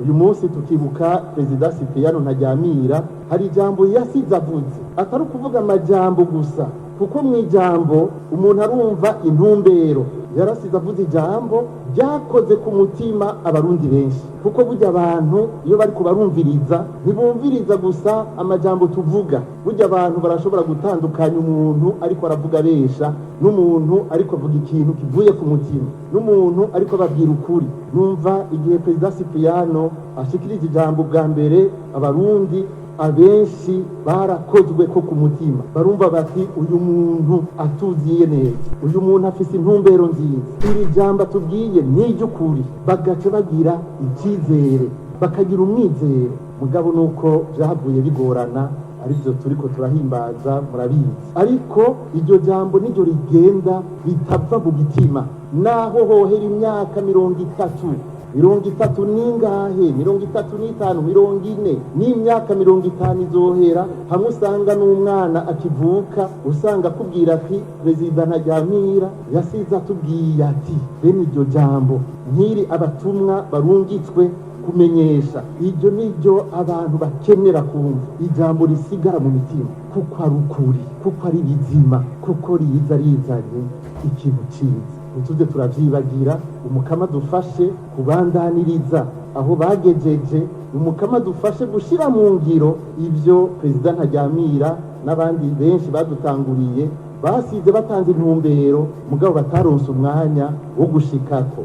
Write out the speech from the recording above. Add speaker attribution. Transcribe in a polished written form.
Speaker 1: Uyu munsi tukibuka Perezida Cyprien Ntaryamira, hari ijambo yasize avuze, atari ukuvuga amajambo gusa, kuko mu ijambo umuntu arumva intumbero. Yarasize avuze ijambo ryakoze ku mutima abarundi benshi, kuko burya abantu iyo bariko barumviriza ntibumviriza gusa amajambo tuvuga. Burya abantu barashobora gutandukanya umuntu ariko aravuga abesha n'umuntu ariko avuga ikintu kivuye ku mutima n'umuntu ariko ababwira ukuri. Numva igihe Perezida Cyprien ashikirije ijambo bwa mbere, abarundi abenshi barakozwe ko ku mutima, barumva bati: "Uyu muntu atuziye neza, uyu muntu afise intumbero nziza, iri jambo atubwiye ni iry'ukuri." Bagaca bagira icyizere, bakagira umwizero. Mugabo nuko vyahavuye bigorana, arivyo turiko turahimbaza, murabizi. Ariko iryo jambo niryo rigenda ritava mu gitima, naho hohera imyaka 30, 30 n'ingahe, 35, 40, n'imyaka 50 izohera, hamwe usanga n'umwana akivuka usanga akubwira ati: "Perezida Ntaryamira yasize atubwiye ati." Bene iryo jambo nk'iri abatumwa barungitswe kumenyesha, iryo niryo abantu bakenera kumva, ijambo risigara mu mitima kuko ari ukuri, kuko ari bizima, kuko riza rizanye ikintu ciza. Ntituze turavyibagira. Umukama dufashe kubandaniriza aho bagejeje, Umukama dufashe gushira mu ngiro ivyo Perezida Ntaryamira n'abandi benshi badutanguriye basize batanze intumbero, mugabo bataronse umwanya wo gushikako.